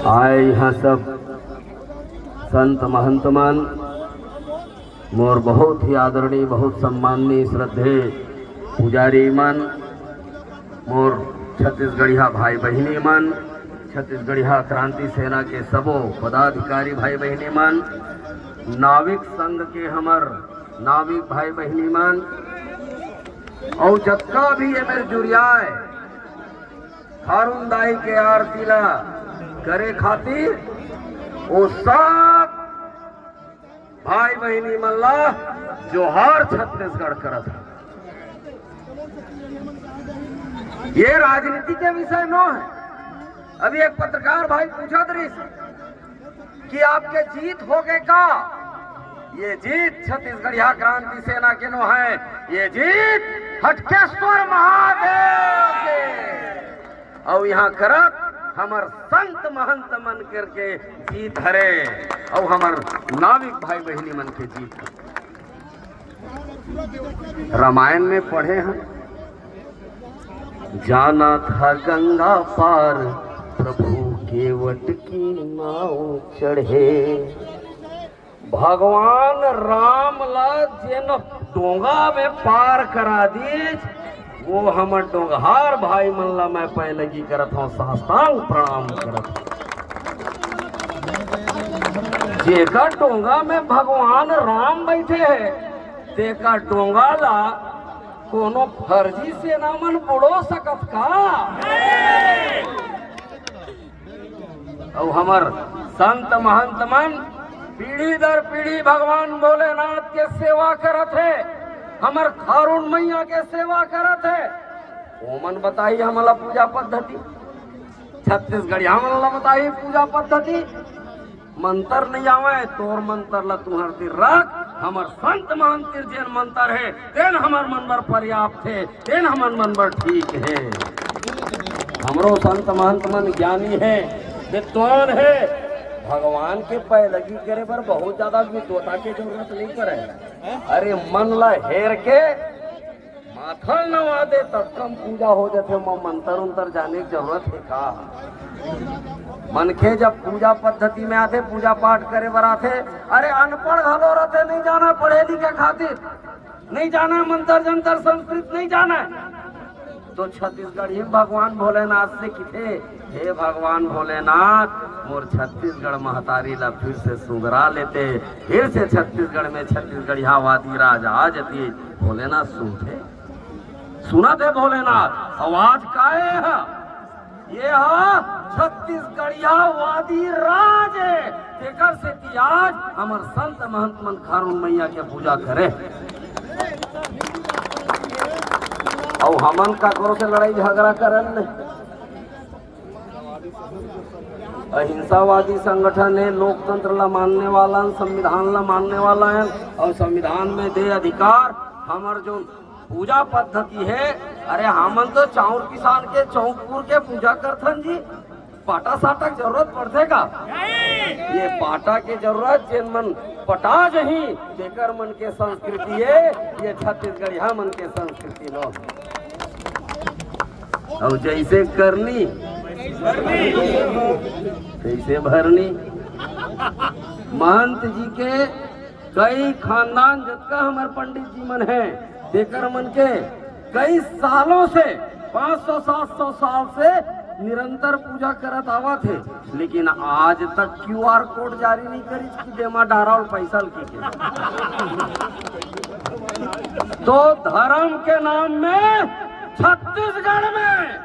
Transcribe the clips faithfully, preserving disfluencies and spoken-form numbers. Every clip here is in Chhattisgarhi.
आए यहाँ सब संत महंत मन, मोर बहुत ही आदरणीय, बहुत सम्माननीय, श्रद्धेय पुजारी मन, मोर छत्तीसगढ़िया भाई बहिनी मन, छत्तीसगढ़िया क्रांति सेना के सबो पदाधिकारी भाई बहिनी मन, नाविक संघ के हमर नाविक भाई बहिनी मन, अउ जतका भी ये मेर जुरियाए खारून दाई के आरती ला करे खातिर, वो सब भाई बहिनी मन ला जोहार छत्तीसगढ़ करत हे। ये राजनीति के विषय नो है। अभी एक पत्रकार भाई पूछत रहिस कि आपके जीत हो गए का? ये जीत छत्तीसगढ़िया क्रांति सेना के नो है, ये जीत हटकेश्वर महादेव के। अउ यहाँ करत हमर संत महंत मन करके जीत हरे, अउ हमर नाविक भाई बहिनी मन के जीत हरे। रामायण में पढ़े हैं, जाना था गंगा पार प्रभु केवट की नाव चढ़े। भगवान राम ला जेन डोंगा में पार करा दीस, वो हमर डोंगहार भाई मन ला मैं पैलगी करत हूँ, साष्टांग प्रणाम करत हूँ। जेकर डोंगा में भगवान राम बैठे हैं, तेकर डोंगा ला कोनो फर्जी सेना मन बुड़ो सकत का? अउ हमर संत महंत मन पीढ़ी दर पीढ़ी भगवान भोलेनाथ के सेवा करत हे, हमर खारून मैया के सेवा करत हे। ओमन बताही हमला पूजा पद्धति, छत्तीसगढ़िया मन ला बताही पूजा पद्धति। मंतर नहीं आवे, तोर मंतर ला तुहर तीर रख, हमर संत महंत तीर जेन मंतर हे, तेन हमर मन बर पर्याप्त हे, तेन हमर मन बर ठीक हे। हमरो संत महंत मन ज्ञानी हे, विद्वान हे। भगवान के पैलगी करे बर बहुत ज्यादा विद्वता के जरूरत नहीं पड़े। अरे, मन ला हेर के माथा नवा दे, तब कम पूजा हो जाथे। ओमा मंतर उंतर जाने के जरूरत हे का? मनखे जब पूजा पद्धति में आथे, पूजा पाठ करे बर आथे, अरे, अनपढ़ घलो रथे, नहीं जाना पढ़े लिखे खातिर, नहीं जाना मंतर जंतर, संस्कृत नहीं जाना, तो छत्तीसगढ़ी में भगवान भोलेनाथ से किथे, "हे भगवान भोलेनाथ, मोर छत्तीसगढ़ महतारी ला फिर से सुधरा लेते, फिर से छत्तीसगढ़ में छत्तीसगढ़िया वादी राज आ जती।" भोलेनाथ सुनथे, सुनत हे भोलेनाथ, आवाज काहे ह? ये ह छत्तीसगढ़िया वादी राज हे। तेकर सेती आज हमर संत महंत मन खारून मैया के पूजा करे। अउ हमन काकरो से लड़ाई झगड़ा करन नहीं। अहिंसावादी संगठन हे, लोकतंत्र ला मानने वाला, संविधान ला मानने वाला हे, अउ संविधान में दे अधिकार। हमर जो पूजा पद्धति हे, अरे, हमन तो चाउर किसान के चौंक पुर के पूजा करथन जी, पाटा साटा के जरूरत पड़थे का? ये पाटा के जरूरत, जेन मन पटा जही, तेकर मन के संस्कृति हे, ये छत्तीसगढ़िया मन के संस्कृति लो। अउ जैसे करनी, तैसे भरनी। महंत जी के कई खानदान, जतका हमर पंडित जी मन हे, तेकर मन के कई सालों से, पाँच सौ सात सौ साल से निरंतर पूजा करत आवत हे, लेकिन आज तक क्यूआर कोड जारी नहीं करिस कि जेमा डारव पैसा ल कहिके। तो धर्म के नाम में छत्तीसगढ़ में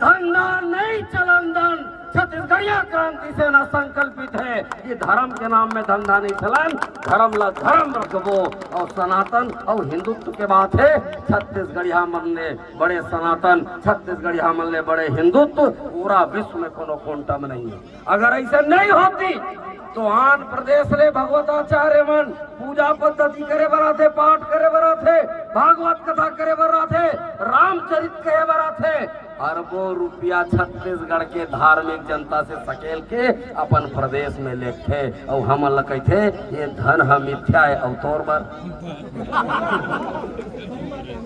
धंधा नहीं चलन दन। छत्तीसगढ़िया क्रांति सेना संकल्पित हे कि धर्म के नाम में धंधा नहीं चलन, धर्म ला धर्म रखबो। अउ सनातन अउ हिंदुत्व के बात हे, छत्तीसगढ़िया मन ले बड़े सनातन, छत्तीसगढ़िया मन ले बड़े हिंदुत्व पूरा विश्व में कोनो कोंटा में नहीं हे। अगर ऐसे नहीं होती तो आन प्रदेश ले भगवताचार्य मन पूजा पद्धति करे बर आथे, पाठ करे बर आथे, भागवत कथा करे बर आथे, रामचरित कहे बर आथे। अरबों रुपया छत्तीसगढ़ के धार्मिक जनता से सकेल के अपन प्रदेश में लेथे, अउ हमन ला कहिथे, "ये धन ह मिथ्या हे, अउ तोर बर।"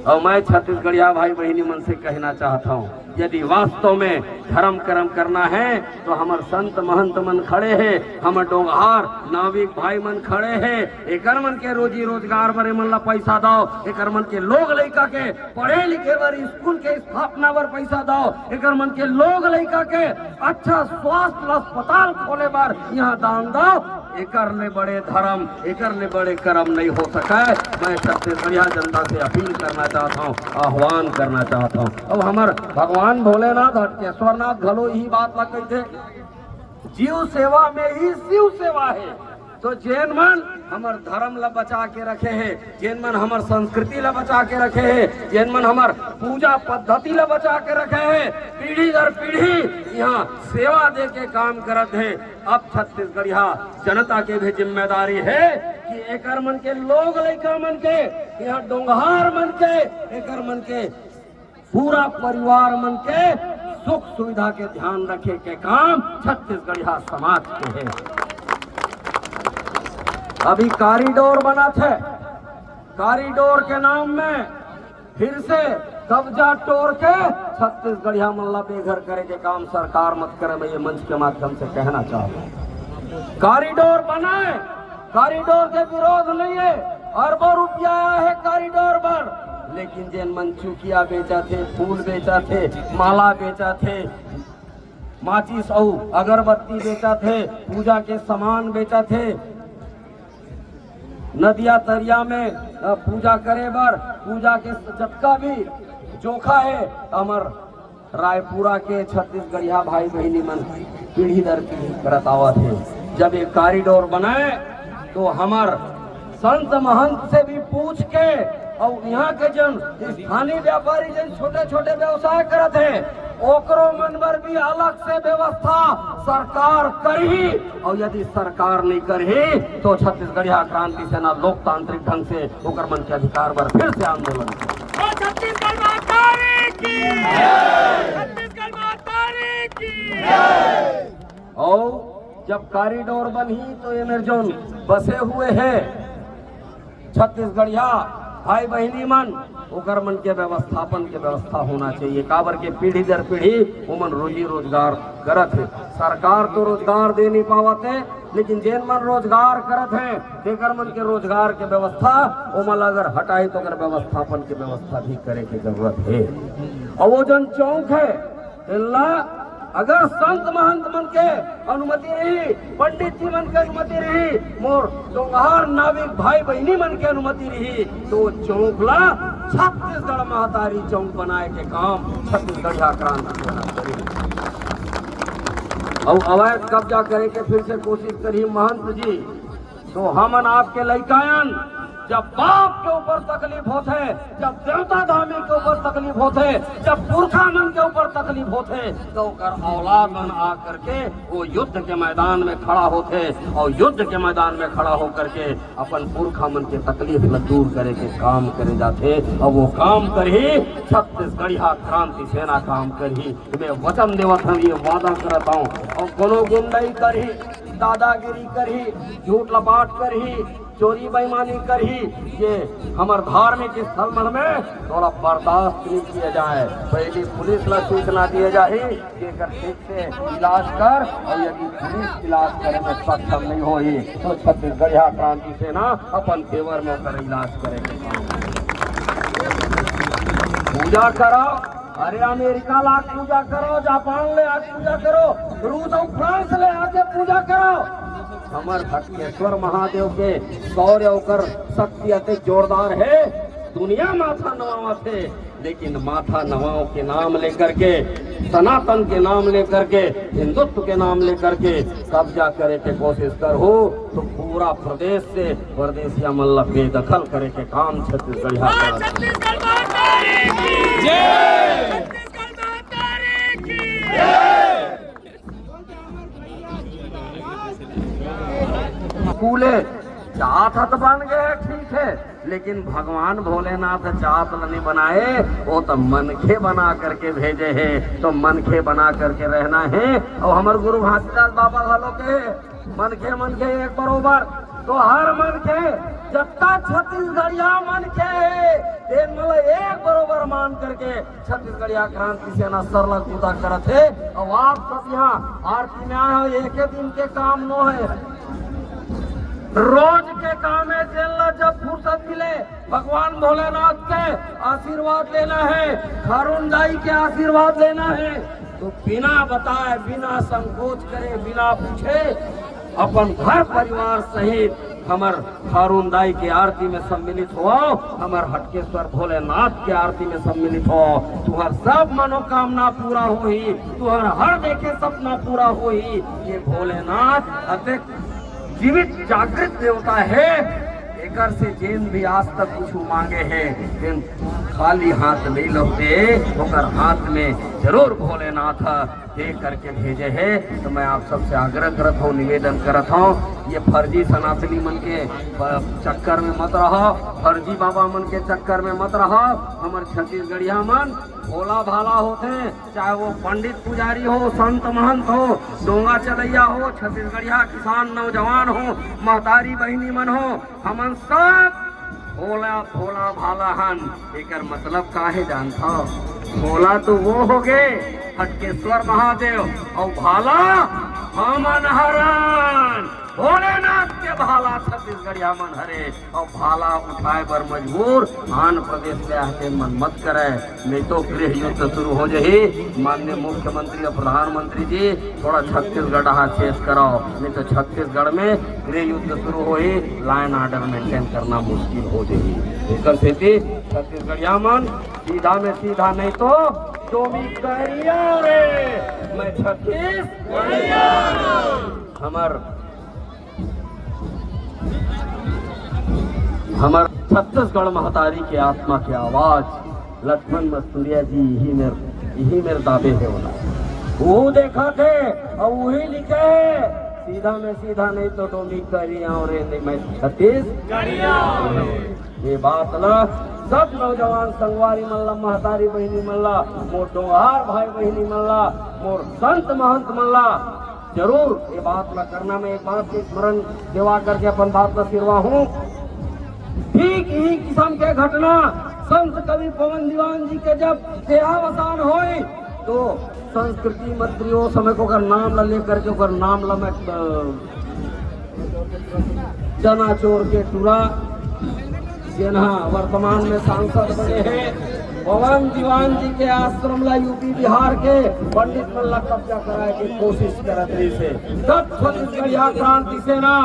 अउ मैं छत्तीसगढ़िया भाई बहिनी मन से कहना चाहत हंव, यदि वास्तव में धर्म कर्म करना हे तो हमर संत महंत मन खड़े हे, हमर डोंगहार नाविक भाई मन खड़े हे, एकर मन के रोजी रोजगार बर एमन ला पैसा दव, एकर मन के लोग लइका के पढ़े लिखे बर, स्कूल के स्थापना बर पैसा दव, एकर मन के लोग लइका के अच्छा स्वास्थ्य अस्पताल खोले बर इहां दान दव। एकर ले बड़े धर्म, एकर ले बड़े कर्म नहीं हो सकय। मैं छत्तीसगढ़िया जनता से अपील करना चाहत हंव, आह्वान करना चाहत हंव। अउ हमर भगवान भोलेनाथ हटकेश्वरनाथ घलो इही बात ला कहिथे, जीव सेवा में ही शिव सेवा हे। तो जेन मन हमर धर्म ला बचा के रखे हे, जेन मन हमर संस्कृति ला बचा के रखे हे, जेन मन हमर पूजा पद्धति ला बचा के रखे हे, पीढ़ी दर पीढ़ी इहां सेवा दे के काम करत हे। अब छत्तीसगढ़िया जनता के भी जिम्मेदारी हे कि एकर मन के लोग लइका मन के, इहां डोंगहार मन के, एकर मन के पूरा परिवार मन के सुख सुविधा के ध्यान रखे के काम छत्तीसगढ़िया समाज के हे। अभी कॉरिडोर बनत हे, कॉरिडोर के नाम में फिर से कब्जा टोर के छत्तीसगढ़िया मन ला बेघर करे के काम सरकार मत करे। मैं ये मंच के माध्यम से कहना चाहत हंव, कॉरिडोर बनाय, कॉरिडोर के विरोध नहीं हे, अरबों रुपया आय हे कॉरिडोर बर, लेकिन जेन मन चुकिया बेचत हे, फूल बेचत हे, माला बेचत हे, माचिस अउ अगरबत्ती बेचत हे, पूजा के सामान बेचत हे, नदिया तरिया में, अ, पूजा करे बर, पूजा के जतका भी जोखा हे, हमर रायपुरा के छत्तीसगढ़िया भाई बहिनी मन पीढ़ी दर पीढ़ी करत आवत हे। जब ये कॉरिडोर बनाय तो हमर संत महंत से भी पूछ के अउ इहां के जन स्थानीय व्यापारी जन छोटे छोटे व्यवसाय करत हे, ओकरो मन बर भी अलग से व्यवस्था सरकार करही। अउ यदि सरकार नहीं करही तो छत्तीसगढ़िया क्रांति सेना लोकतांत्रिक ढंग से ओकर मन के अधिकार बर फिर से आंदोलन करही। छत्तीसगढ़ माता रे की, छत्तीसगढ़ माता रे की। अउ जब कॉरिडोर बनही तो एमेर जोन बसे हुए हे छत्तीसगढ़िया भाई बहिनी मन, ओकर मन के व्यवस्थापन के व्यवस्था होना चाहिए। काबर के पीढ़ी दर पीढ़ी ओमन रोजी रोजगार करत हे। सरकार तो रोजगार दे नहीं पावत हे, लेकिन जेन मन रोजगार करत हे, तेकर मन के रोजगार के व्यवस्था, ओमन ला अगर हटाई तो ओकर व्यवस्थापन के व्यवस्था भी करे के जरूरत हे। अउ वो जोन चौक हे, एला अगर संत महंत मन के अनुमति रही, पंडित जी मन के अनुमति रही, मोर डोंगहार नाविक भाई बहिनी मन के अनुमति रही, तो चौक ला छत्तीसगढ़ महतारी चौक बनाए के काम छत्तीसगढ़िया क्रांति सेना करी। अउ अवैध कब्जा करे के फिर से कोशिश करी महंत जी, तो हमन आपके लइकायन, जब बाप के ऊपर तकलीफ होथे, जब देवता धामी के ऊपर तकलीफ होथे, जब पुरखा मन के ऊपर तकलीफ होथे, तो ओकर औलाद मन आ करके वो युद्ध के मैदान में खड़ा होथे अउ युद्ध के मैदान में खड़ा होकर के अपन पुरखा मन के तकलीफ ल दूर करे के काम करे जाथे। अउ वो काम करही, छत्तीसगढ़िया क्रांति सेना काम करही। मैं वचन देवत हंव, ये वादा करत हंव। अउ कोनो गुंडई करही, दादागिरी करही, झूठ लपाट करही, चोरी बेईमानी करही, ये हमर धार्मिक स्थल मन में थोड़ा बर्दाश्त नहीं किया जाए। पहली पुलिस ला सूचना दिए जाही, एकर ठीक से इलाज कर, अउ यदि पुलिस इलाज करे में सक्षम नहीं होही, तो छत्तीसगढ़िया क्रांति सेना अपन फेवर में ओकर इलाज करे के काम। पूजा करा, अरे अमेरिका ला पूजा करो, जापान ले आज पूजा करो, रूस अउ फ्रांस ले आके पूजा करो। हमर भटकेश्वर महादेव के शौर्य, ओकर शक्ति अति जोरदार हे। दुनिया माथा नवावत हे, लेकिन माथा नवाव के नाम लेकर के, सनातन के नाम लेकर के, हिंदुत्व के नाम लेकर के कब्जा करे के कोशिश करहू तो पूरा प्रदेश से परदेसिया मन ला बेदखल करे के काम छत्तीसगढ़िया करत हे। छत्तीसगढ़ माता रे की जय। छत्तीसगढ़ माता रे की जय। कूले जात हत बन गए, ठीक है, लेकिन भगवान भोलेनाथ जात ल नहीं बनाए, वो तो मनखे बना करके भेजे हे, तो मनखे बना करके रहना हे। अउ हमर गुरु घासीदास बाबा घलो के मनखे मनखे एक बरोबर, तो हर मन के, जब तक छत्तीसगढ़िया मन के हे, तेन मन ल एक बरोबर मान करके छत्तीसगढ़िया क्रांति सेना सरलग बूता करत हे। अउ आप सब यहाँ आरती में आए हो, एके दिन के काम नो हे, रोज के काम हे। जेन ल जब फुर्सत मिले, भगवान भोलेनाथ के आशीर्वाद लेना हे, खारून दाई के आशीर्वाद लेना हे, तो बिना बताए, बिना संकोच करे, बिना पूछे अपन घर परिवार सहित हमर खारून दाई के आरती में सम्मिलित होवव, हमर हटकेश्वर भोलेनाथ के आरती में सम्मिलित होवव। तुहर सब मनोकामना पूरा होही, तुहर हर देखे सपना पूरा होही। ये भोलेनाथ अतेक जीवित जागृत देवता हे, एकर से जेन भी आज तक कुछ मांगे हे, तेन खाली हाथ नहीं लौटे, ओकर हाथ में जरूर भोलेनाथ ह दे करके भेजे हे। तो मैं आप सबसे आग्रह करत हूँ, निवेदन करत हूँ, ये फर्जी सनातनी मन के प-, चक्कर में मत रहो, फर्जी बाबा मन के चक्कर में मत रहो। हमर छत्तीसगढ़िया मन भोला भाला होते, चाहे वो पंडित पुजारी हो, संत महंत हो, डोंगा चलैया हो, छत्तीसगढ़िया किसान नौजवान हो, महतारी बहिनी मन हो, हमन सब भोला भोला भाला हन। एकर मतलब का हे जानथव? भोला तो वो होगे हटकेश्वर महादेव, अउ भाला हमन हरन। भोलेनाथ के भाला छत्तीसगढ़िया मन हरे, अउ भाला उठाए बर मजबूर आन प्रदेश ले आके मन मत करे, नहीं तो गृह युद्ध शुरू हो जाही। माननीय मुख्यमंत्री और प्रधानमंत्री जी, थोड़ा छत्तीसगढ़ हाथ चेत कराओ, नहीं तो छत्तीसगढ़ में गृह युद्ध शुरू होही, law and order maintain करना मुश्किल हो जाही। एकर सेती छत्तीसगढ़िया मन सीधा में सीधा, नहीं तो डोमी करिया रे, मैं छत्तीस हमर हमर छत्तीसगढ़ महतारी के आत्मा के आवाज लक्ष्मण मस्तुरिया जी यही मेर, यही मेर दाबे हे ओला। वो देखत हे अउ वही लिखे हे, सीधा में सीधा नहीं तो डोमी करिया रे, नहीं मैं छत्तीस। ये बात ला सब नौजवान संगवारी मन ला, महतारी बहिनी मन ला, मोर डोंगहार भाई बहिनी मन ला, मोर संत महंत मन ला जरूर ये बात ला करना। मैं एक बात के स्मरण देवा करके अपन बात ला सिरवा हूँ। ठीक यही किस्म के घटना संत कवि पवन दीवान जी के जब देहावसान होय, तो संस्कृति मंत्री ओ समय के ओकर नाम ला लेकर के, ओकर नाम ला मैं, अ, चना चोर के टूरा, जेन ह वर्तमान में सांसद बने हे, पवन दीवान जी के आश्रम ला यूपी बिहार के पंडित मन ला कब्जा कराए के कोशिश करत रहिस हे। तब छत्तीसगढ़िया क्रांति सेना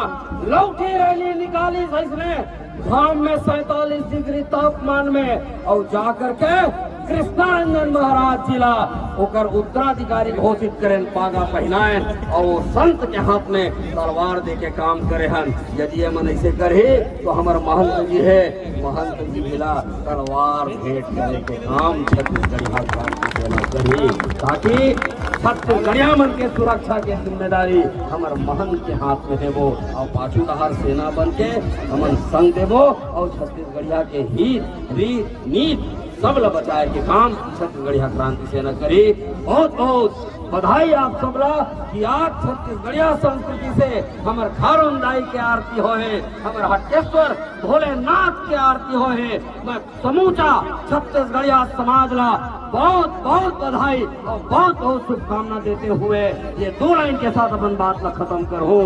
लौठी रैली निकालिस अइसने घाम में सैंतालीस डिग्री तापमान में, अउ जा करके कृष्णानंदन महाराज जी ला ओकर उत्तराधिकारी घोषित करेन, पागा पहिनाएन, अउ संत के हाथ में तलवार दे के काम करे हन। यदि ये मन ऐसे करही तो हमर महंत जी हे, महंत जी ला तलवार भेंट करे के काम छत्तीसगढ़िया क्रांति सेना करही, ताकि छत्तीसगढ़िया मन के सुरक्षा के जिम्मेदारी हमर महंत के हाथ में हे। वो अउ पाछू डहार सेना बन के हमन संग देबो अउ छत्तीसगढ़िया के हित, रीत, नीत सब ल बचाए के काम छत्तीसगढ़िया क्रांति सेना करही। बहुत बहुत बधाई आप सबला कि आज छत्तीसगढ़िया संस्कृति से हमर खारून दाई के आरती होहे, हमर हटकेश्वर भोलेनाथ के आरती होहे। मैं समूचा छत्तीसगढ़िया समाज ला बहुत बहुत बधाई और बहुत बहुत शुभकामना देते हुए ये दो लाइन के साथ अपन बात ला खत्म करहूं।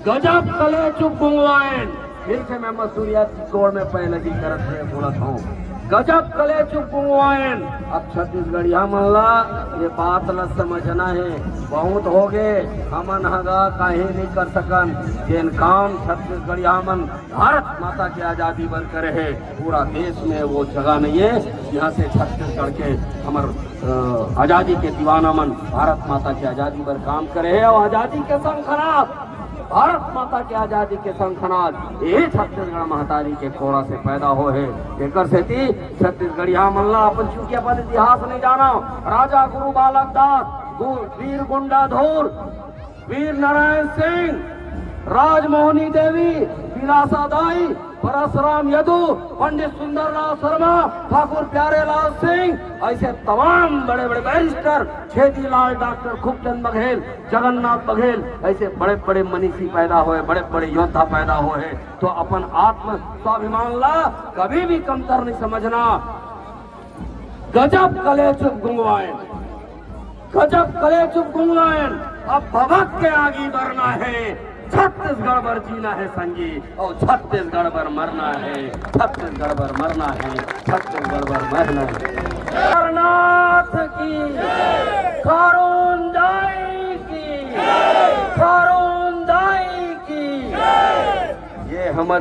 गजब कलेचुप गुंगवाएन। फिर से मैं मसूरिया की गोड़ में पैलगी करत हुए बोलत हूँ, गजब कलेचुप गुंगवाएन। अब छत्तीसगढ़िया मन ला ये बात ला समझना हे, बहुत हो गे, हमन हगा काहे नहीं कर सकन। जेन काम छत्तीसगढ़िया मन भारत माता के आजादी बर करे हे, पूरा देश में वो जगह नहीं है जहाँ से छत्तीसगढ़ के हमर, अ, आजादी के दीवाना मन भारत माता के आजादी बर काम करे हे और आजादी के संग खड़ा भारत माता के आजादी के संग खनाज ये छत्तीसगढ़ महतारी के कोरा से पैदा हो हे। एकर सेती छत्तीसगढ़िया मन ला अपन, चूंकि अपन इतिहास नहीं जाना, राजा गुरु बालक दास, गु-, वीर गुंडाधुर, वीर नारायण सिंह, राजमोहनी देवी, दिलासा दाई, परसराम यदु, पंडित सुंदरलाल शर्मा, ठाकुर प्यारेलाल सिंह, ऐसे तमाम बड़े बड़े बैरिस्टर, छेदीलाल, डॉक्टर खूबचंद बघेल, जगन्नाथ बघेल, ऐसे बड़े बड़े मनीषी पैदा होए, बड़े बड़े योद्धा पैदा होए। तो अपन आत्म स्वाभिमान ला कभी भी कमतर नहीं समझना। गजब कलेचुप गुंगवायन, गजब कलेचुप गुंगवायन। अब भभक के आगे बढ़ना है, छत्तीसगढ़ बर जीना है संगी, और छत्तीसगढ़ बर मरना है, छत्तीसगढ़ बर मरना है, छत्तीसगढ़ बर मरना है। केदारनाथ की, खारून दाई की, खारून दाई की। ये हमर